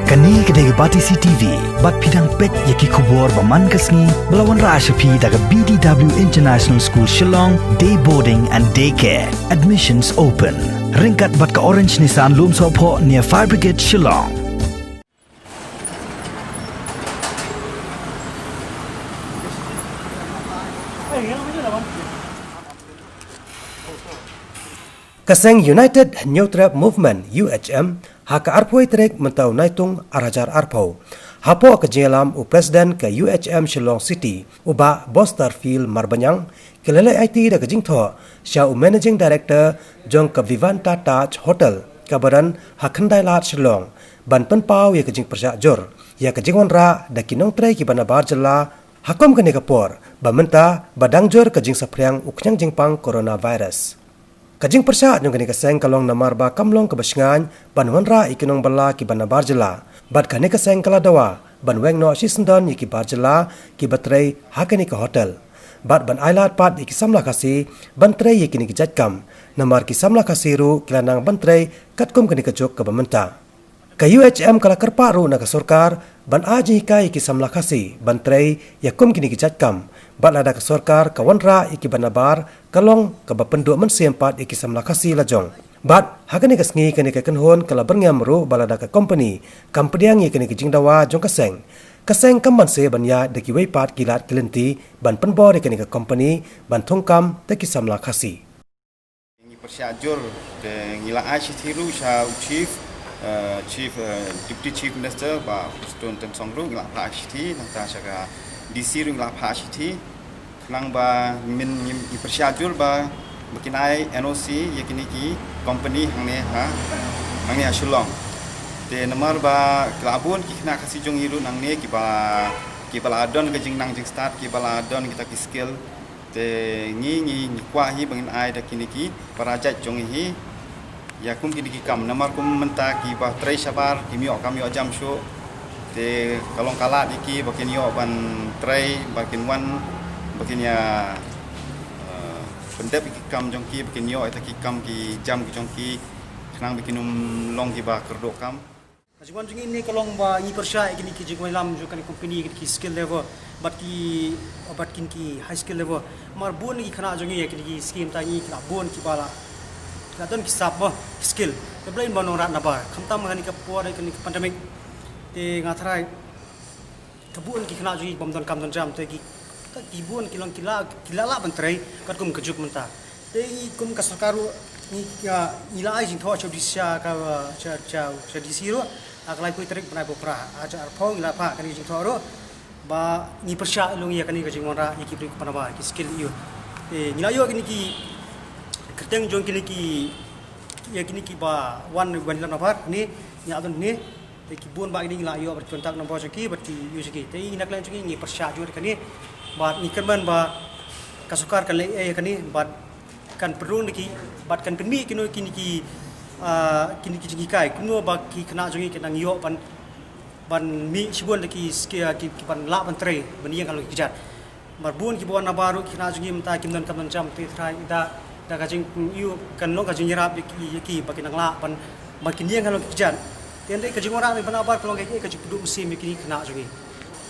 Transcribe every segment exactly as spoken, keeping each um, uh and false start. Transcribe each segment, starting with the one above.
Kane ka dei ka Batesi T V, bad phi dang peit ïa ki khubor ba man ka sngi, ba la wanrah sha phi da ka B D W International School Shillong, Day Boarding and Day Care. Admissions open. Ryngkat bad ka Orange Nissan Lumsohphoh near Fire Brigade Shillong. Ka seng United Hynñiewtrep Movement, U H M, ha ka arphew tarik mynta u Naitung ar hajar arphew. Hapoh ka jingïalam u President ka U H M Shillong City, u Bah Bosterfield Marbaniang, ki la leit aiti da ka jingthoh sha u Managing Director jong ka Vivanta Taj Hotel, kaba don ha Khyndailad Shillong, ban pynpaw ïa ka jingpyrshah jur ïa ka jingwanrah da ki nongtrei kiba nabar jylla ha kum kane ka por ba mynta ba dang jur ka jingsaphriang u khñiang jingpang coronavirus. Ka jingpyrshah jong kane ka seng ka long namar ba kam long kaba shngaiñ ban wanrah ïa ki nongbylla kiba nabar jylla, bad kane ka seng ka la dawa ban weng noh shisyndon ïa ki bar jylla kiba trei ha kane ka hotel, bad ban ailad pat ïa ki samla Khasi ban trei ïa kine ki jait kam, namar ki samla Khasi ruh ki la nang ban trei katkum kane ka juk kaba mynta. Ka U H M ka la kyrpad ruh na ka sorkar ban ai jinghikai ïa ki samla Khasi ban trei ïa kum kine ki jait kam, bad lada ka sorkar ka wanrah ïa kiba nabar, ka long kaba pynduh mynsiem pat ïa ki samla Khasi lajong. Bad ha kane ka sngi kane ka kynhun ka la byrngem ruh ba lada ka kompani kam pdiang ïa kane ka jingdawa jong ka seng, ka seng kam banse ban ïaid da kiwei pat ki lad ki lynti ban pynbor ïa kane ka kompani ban thung kam da ki samla Khasi. Ngi pyrshah jur, te ngi la ai shithi ruh sha u chief, eh, chief, eh, deputy chief minister, Bah Prestone Tynsong ruh ngi la phah shithi, nangta sha ka D C ruh ngi la phah shithi. Khnang ba ngin, ngi, ngi pyrshah jur ba, ba kin ai N O C ïa kine ki company hangne ha, hangne ha Shillong. Te namar ba ki la bun ki khynnah Khasi jong ngi ruh nangne kiba, kiba la don ka jingnang jingstad, kiba la don kita ki skill. Te ngi, ngi, ngi kwah hi ba ngin ai da kine ki para jait jong ngi hi ïa kum kine ki kam, namar kum mynta kiba trei shabar kim ïoh kam ïoh jam shuh. Te ka long ka lad ïa ki ba kin ïoh ban trei, ba kin wan, ba kin ïa, eh, pyndep ïa ki kam jong ki, ba kin ïoh ïa ki kam ki jam ki jong ki, khnang ba kin ym long kiba kyrduh kam. Ka jingwan jong ngi ne ka long ba ngi pyrshah ïa kine ki jingwan lam jong kane company, kine ki skill level bad ki, bad kine ki high skill level. Namar bun ki khynnah jong ngi ïa kine ki scheme ta ngi ki la bun kiba la, ki la don ki sap ba ki skill. Te balei ban wanrah nabar, khamtam kane ka por, kane ka pandemic. Te nga tharai ka bun ki khynnah jong ngi bym don kam don jam, te ki, ki bun ki long ki la, ki la lah ban trei katkum ka juk mynta. Te ngi kum ka sorkar ruh ngi, ah, ngi la ai jingthoh sha D C, sha ka, sha, sha, sha D C ruh ha ka laiphew tarik bnai ba phra, ha ka arphew ngi la phah kane ka jingthoh ruh ba ngi pyrshah long ïa kane ka jingwanrah ïa ki briew kiba nabar, ki skill youth. Te ngi la ïoh kine ki kyrteng jong kine ki, ïa kine kiba wan, wan lam nabar ne, ngi la don ne. Te ki bun ba kine ngi la ïoh bad contact number jong ki bad ki ïoh jong ki. Te ngi na khlem jong ngi ngi pyrshah jur kane bad ngi kyrmen ba ka sorkar kan leh ïa kane bad kan pynrung da ki bad kan pynmih kino kine ki, ah, kine ki jinghikai kumno ba ki khynnah jong ngi kin nang ïoh ban, ban mih shibun da ki skill, ki, ki ban lah ban trei ban ïeng halor ki kjat. Namar bun kiba wan nabar ruh ki khynnah jong ngi mynta kim don kam don jam, te tharai da, da ka jingïoh kan long ka jingïarap ïa ki, ïa ki ba kin nang lah ban, ba kin ïeng halor ki kjat. Te hynrei ka jingwanrah ne ban nabar ka long ka, ka jingpynduh mynsiem ïa ki khynnah jong ngi.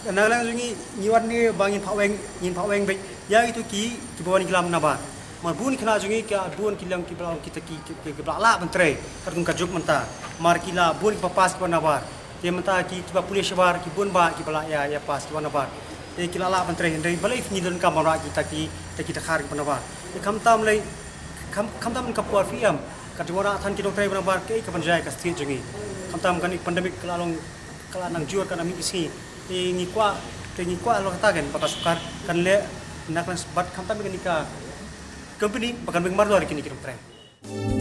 Na ka liang jong ngi ngi wan ne ba ngin phah weng, ngin phah weng beit ïa kito ki, kiba wan ki lam nabar. Namar bun ki khynnah jong ngi ki bun ki long kiba la, kita ki, ki, ki, kiba la lah ban trei katkum ka juk mynta. Namar ki la bun kiba pass kiba nabar. Te mynta ki, kiba pule shabar ki bun ba kiba la ïa, ïa pass kiba nabar. Te ki la lah ban trei, hynrei balei ngi donkam ban wanrah kita ki, kita ki dkhar kiba nabar. Te khamtam lei, kham, khamtam ka por P M ka jingwanrah than ki nongtrei ba nabar, kaei kaban jia ïa ka state jong ngi. Khamtam kane ka pandemic ka la long, ka la nang jur, ka nang mih ki sngi. Te ngi kwah, te ngi kwah halor kata kan ba ka sorkar kan leh na ka liang bad khamtam kane ka company ba kan weng mardor ïa kine ki nongtrei.